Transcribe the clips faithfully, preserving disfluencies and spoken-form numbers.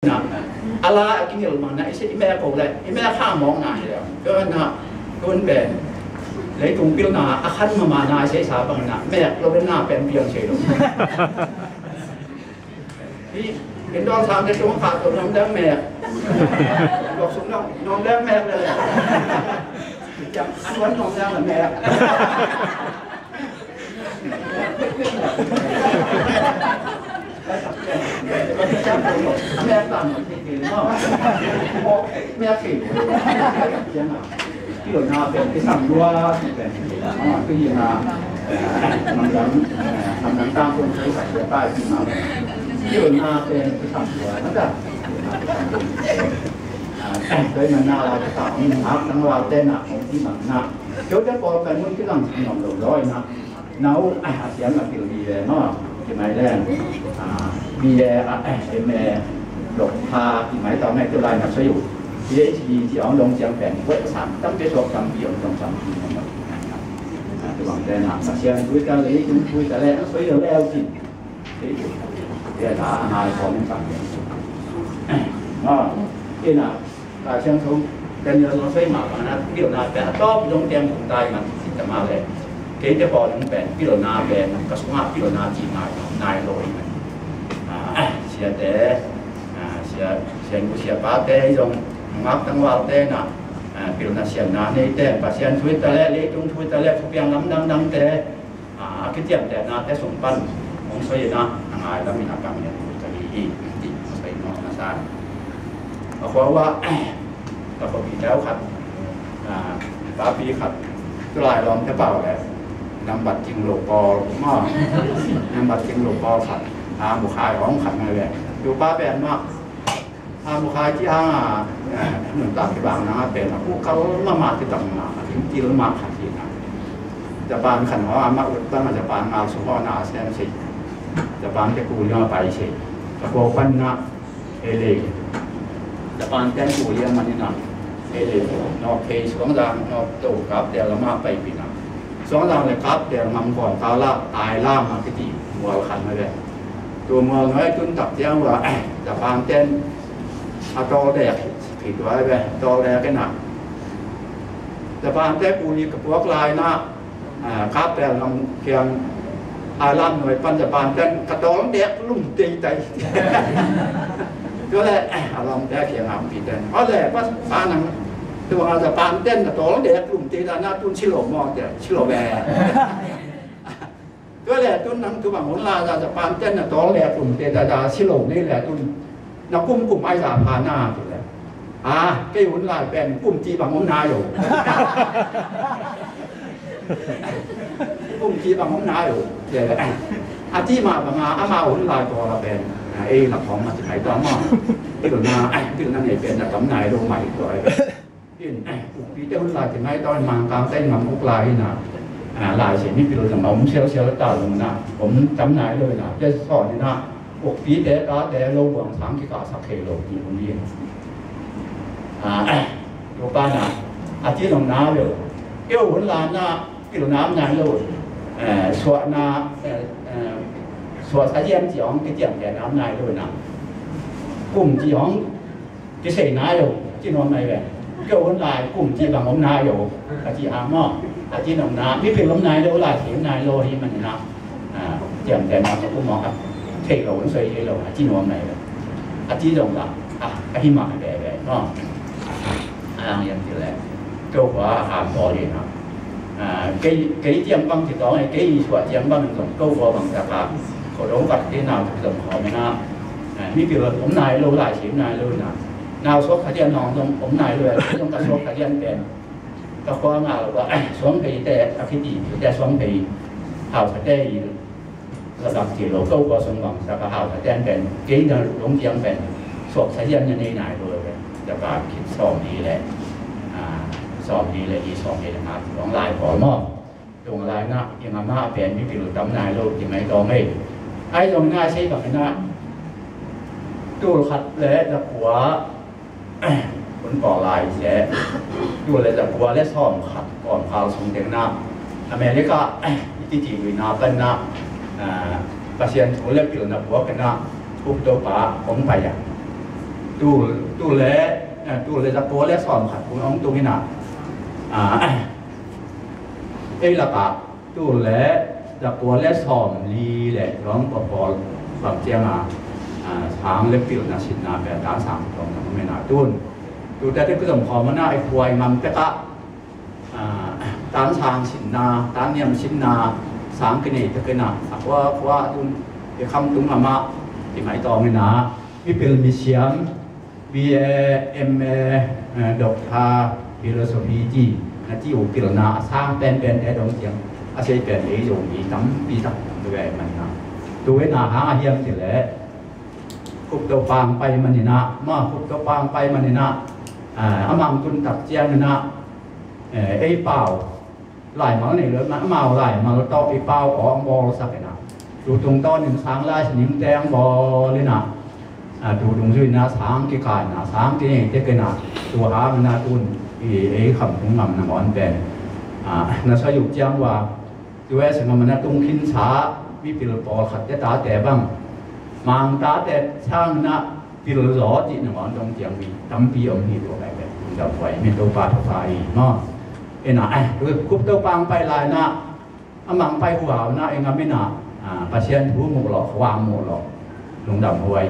na, a la a kingil mang na, i si i mek ko le, i mek kha mawng na hi le. Ko na, tun pen leitung pilna a khan mama na, i sei sa bang na, mek lo na pen piang sei lo. Hi, ken dong sang te tung kha to nong dang mek. Lok sung nong, nong dang mek le. Yang an wan nong dang mek. Keu te pawl pen mun kilang sing nuam lo dawi na. Nau, ai, a siam a pil hi ve maw. Ci mai leng, ah, B A, ah, M A, dok pha, ci mai tau nai tu lai na soi u. P H D ci ong dong siang pen, kuat sam, tam pe sok tam pi ong dong sam pi ong dong. Ah, tu bang te na, a siam tui ta le, tui tui ta le, soi lo le au ci. Te na, a nai ko min bang. Ah, te na, Lai Siangtho Daniel zong soi mah bang na, pilna pen a tawp zong tiang tung tai man, si ta ma le. Kei te pawl zong pen pilna pen ka sungah pilna ci ngai, nai lo i man. Ah, siate, ah, sia, sia nu sia pa te zong, ngak tangval te na, ah, pilna siamna nei te, Pasian thu ta le, leitung thu ta le, thupiang lam dangdang te, a, a kiciamtehna te sung pan hong soi in a, a ngai lam in a kam lian ka hi hi, ti hong soi nawk na sa. A khua uh a, ka khuapi teu khat, a, papi khat, tulai lawm te pau le, nambat cing lo pawl, ma, nambat cing lo pawl khat, a, mukhai hong khat ngai le, tu pa pen ma, A mukhai ci hang a, eh, nuntak kibang nang a pen a kukal mahmah, kidam mahmah, a kimtil mahmah khat hi na. Japan khan haw a mah ut bang a Japan ngal sung haw na a sem sei. Japan te kul hiang a pai sei. A kua pan na, eh, lei. Japan ten kul hiang man hi na, eh, lei. Nawk thei suang zang, nawk to kap tel lam a pai pi na. Suang zang le kap tel ngam kawm kal a, tai lam a kiti mual khan na ve. Tu mual nuai tun tak ciang ua, Japan ten a tawl dek, khit tua ve, tawl dek in a. Japan te kuli ka puak lai na, a, kap tel ngam kiang a lam nuai pan Japan ten ka tawl dek lum tei tai. Tua le, a lam te kiang a pi ten. Aw le, pas pa nang, tua Japan ten a tawl dek lum tei tai na tun si lo maw te, si lo ve. Tua le tun nang tu bang hun lai za Japan ten na tawl le kum te za za si lo nei le tun na kum kum ai za pha na tu le. A, kei hun lai pen kum ci bang om na yo. Kum ci bang om na yo. Tua le, a ci ma bang a, ama hun lai tua la pen. A, ei la khong ma ci mai tua ma. Tua na, tua na nei pen na tam nai lo mai tua. In, eh, ukpi te hun lai te ngai tawh in Mangkang te in ngam uk lai in a, ah, lai sia mipil zong a om sialsial ta zong in a, om tam nai lo in a, te sawn in a, ukpi te ta te lo buang sang kikah sak thei lo ti hun in. Ah, eh, lo pa na, a ti zong na lo. Keu hun lai na, pil nam nai lo. Eh, suah na, eh, eh, suah sa yam ci ong, kitiam te nam nai lo in a. Kum ci ong, kisei nai lo, ci nuam nai ve. Keu hun lai kum ci bang om nai lo, ka ci a maw. A ci nuam na, mipil om nai lo, lai thei nai lo hi man na. A, ciam ciam na ka kum maw ka. Thei lo, soi thei lo, a ci nuam nai ve. A ci zong la, a, a hi ma ve ve, maw. A, ang yam ci le. Keu khua a ham tawl hi na. A, kei, kei ciang bang ci tawng, kei suah ciang bang zong, keu khua bang tak a. Ko dong kat kei nau zong khawm na. A, mipil om nai lo, lai thei nai lo na. Nau suak Kha Sian hong zong om nai lo, zong ka suak Kha Sian pen. Ka khua nga lo, suang pei te, a khiti te suang pei. Hau sa te i, la dak ci lo, keu khua suang bang sa ka hau sa te an pen. Kei na dong ciang pen. Suak Kha Sian na nei nai lo pen. Te ka khit sawm ni le. A, sawm ni le, i sawm ni le nga, dong lai pawl maw. Tung lai na, i ngam a pen mipil tam nai lo, ti mai tawng ei. Ai zong na sei bang na, tul khat le za kua, hun kawk lai se, tul le za kua le sawm khat, kawm khal sung teng na, America, i ti ti lui na pan na, a, Pasian thu le pilna puak na, Thup Topa hong pai a. Tul, tul le, eh, tul le zakua le sawm khat kung hong tung ina. Ah, ei lakah tul le zakua le sawm li le tuang papawl bang cianga, ah, sang le pilna sinna pen dan sang tuang na mena tun. Tute te kuzom khawm mana i khuai ngam tekah ah, tan sang sinna, tan niam sinna, sang kinei takina, a khua khua tun, i kham tung ama, i mai tawngina, mipil misiam, B A, M A, eh, Doctor, Philosophy ti, na ti u pilna, a sang pen pen te dong tiang, a sei pen ei zo mi tampi tak, tu ve manna. Tu ve na hang a hiam ti le, khup to pang pai manina, ma khup to pang pai manina, ah, a mang tun tak ciangina, eh, ei pau laimal nei lo, amau laimal tawh i pau awng bawl sakina. Tu tungtawnin sang lai sining teng bawlina. Ah, tu dungzuina sang kikaina, sang kinei tekina. Tu hangina tun i ei kham tung ngam nangawn pen. Ah, na sayu ciang wa, tu e sangam na tung khinsa, mipil pawlkhat te tate bang. Mang tate sangina, pil zaw cih nangawn dong ciang mi tampi om hi tua kai pen. Dam huai mi Topa thupha hi maw. Ina, eh, khup to pang pai laina, a mang pai huauna, i ngam ina, ah, Pasian thu muh lawh, huang muh lawh. Lungdam huai.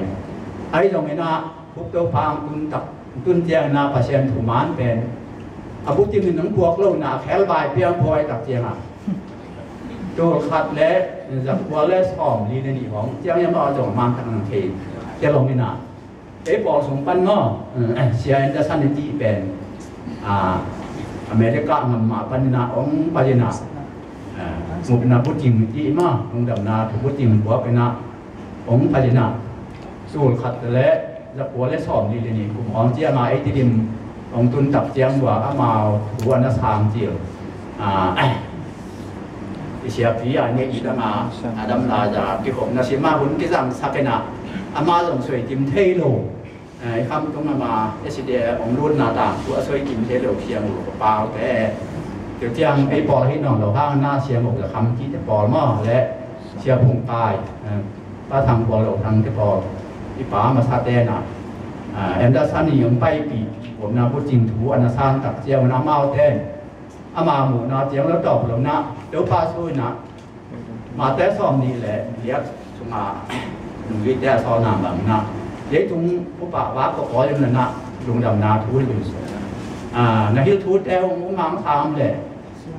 Ai zong ina, khup to pang tun tak, tun ciang ina, Pasian thu man pen. A buting in nang puak lo na, khel bai piang puai tak ciang a. Tul khat le, zakua le sawm li le nih hong, ciang yam a zong mang tak nang thei, cia long ina. Ei pawl sung pan maw, eh, Sia Anderson i tih pen, ah, America ngam mah pan ina ong pai ina, eh, mupna buting i tih maw, lungdamna thu buting buak ina, ong pai ina, tul khat le, zakua le sawm li le nih kum hong cianga ei Tedim ong tun tak ciang bua amau thu ana sang cil. Ah, i siapi a nih i dang a, a dam la za, kikhopna sima hun kizang sakina, ama zong soi kim thei lo. Eh, i kham tung ama, e si de ong lutna tang, thu a soi kim thei lo siang u, pau te. Tiu ciang, ei pawl hi nong lo hang na siang u, kham ki te pawl maw, le, sia phung kai, eh, pa thang pawl lo thang te pawl. I pa masa te na, ah, Anderson i ong pai pi, om na bu cing thu, ana sang tak ciang, na mau te. Ama muhna ciang lo tawp lo na, Topa suina, mate sawm nih le liak sunga, nungluite a sawlna bangna, leitung upa va ko kawi na na, lungdamna thu lungsuina. Ah, na hil thute hong um hang sam le,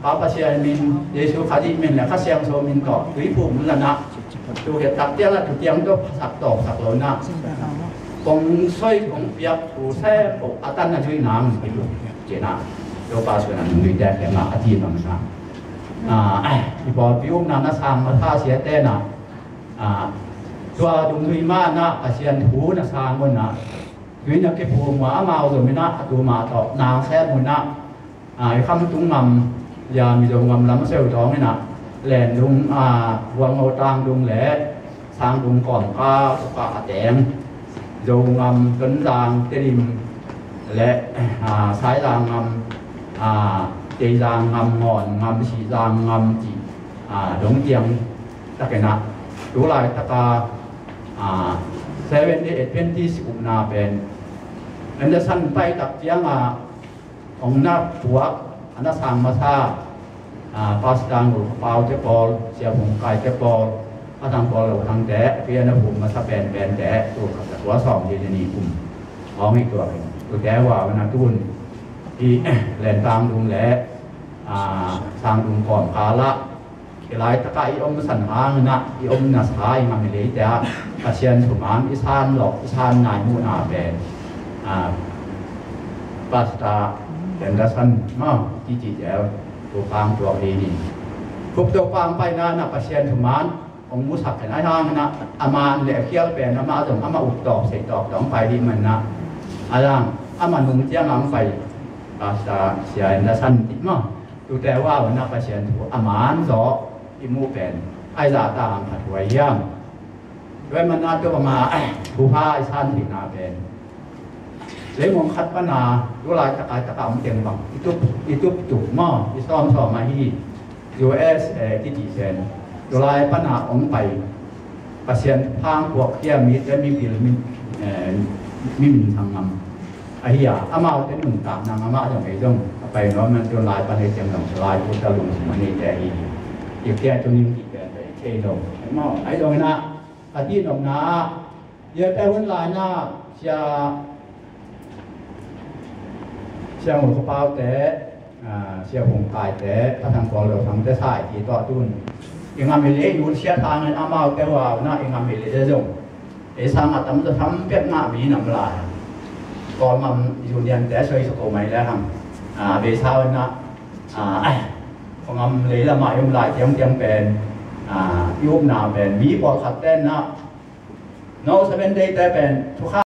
Pa Pasian min, Jesu Khazih min le Kha Siangtho min tawh, tuiphum lana, tu hiat tak tiang a tu tiang tawh phasak tawpsak lo na. Kong soi, kong piak, thu sem po, a tan na zui nang, i lu, cina. Topa suina nungluite kiangah a ci bangna. Ah, i pawlpi umna na sang masa sia tena. Ah, tua dungzui mana Pasian thu na sang una. Tuina kiphum a amau zomina a tuma tawh nang sem una. Ah, i kham tung ngam, ya Mizo ngam lam seu tawng ina. Len dung, ah, Guangho tang dung le, sang dung kawm ka, ka a teng. Zo ngam, Tonzang, Tedim le, ah, Saizang ngam, ah, Teizang ngam, Ngawn ngam, Sihzang ngam ci, ah, dong tiang takena. Tulai taka, ah, Seventh Day Adventist upna pen. Anderson pai tak tianga, ong na puak, ana sang masa, ah, Pastor Ngul Pau te pawl, Sia Phung Kai te pawl, a thang pawl lo thang te, pi ana phum masa pen pen te, tu khat tua sawm di ni kum. Ong i tua pen. Tu te wa na tun. I len tang dung le, ah, sang dung kawm kala. I laitakah i om san hangin ah, i om nasa i ngam i leite ah, Pasian thuman i san lawh, i san nai muhna pen, ah, Pastor Anderson maw, titi zel, tu pang tuak hi ni. Khup to pang paina na Pasian thuman, ong musak ken ai hangin ah, a man le a khial pen, amah zong, amah up tawk, sei tawk, tawk pai hi manna. A lang, amah nung ciang ang pai, Pastor Sia Anderson ti maw. Tute wa una Pasian thu a man zaw i muh pen ai zah ta ang khat huai hiam? Tua i manna tua banga, eh, thupha i san theihna pen leimong khat pana tu laitaka taka om teng bang i tup, i tup tup maw, i sawm sawm ahi. U S A titi pen tu lai pana ong pai Pasian phang puak kia mite mipil mi, eh, mi minthang ngam ahi a, amaute nuntakna ngam ah zong ei zong a pai nuam man tion lai pan ei ciang zong lai puta lungsim a neite ahi hi. Kipia tuning kipia te thei lo. Amau ai zong ina a ti nopna ah ziate hun lai na sia Sia Ngul Khuapaute, Sia Phung Kaite, Pathan Pawl Lo Thangte sa i ti tuah tun i ngam i lei nun sia thangin amaute huau na i ngam i lei zong ei sang a tam za tham pek ngah mi nam lai. Kawl ngam i union te soi sa ko mai le hang. Bei sa na khuangam lei lamah i um lai tiang tiang pen i upna pen mi pawlkhat ten na no seven day te pen thukha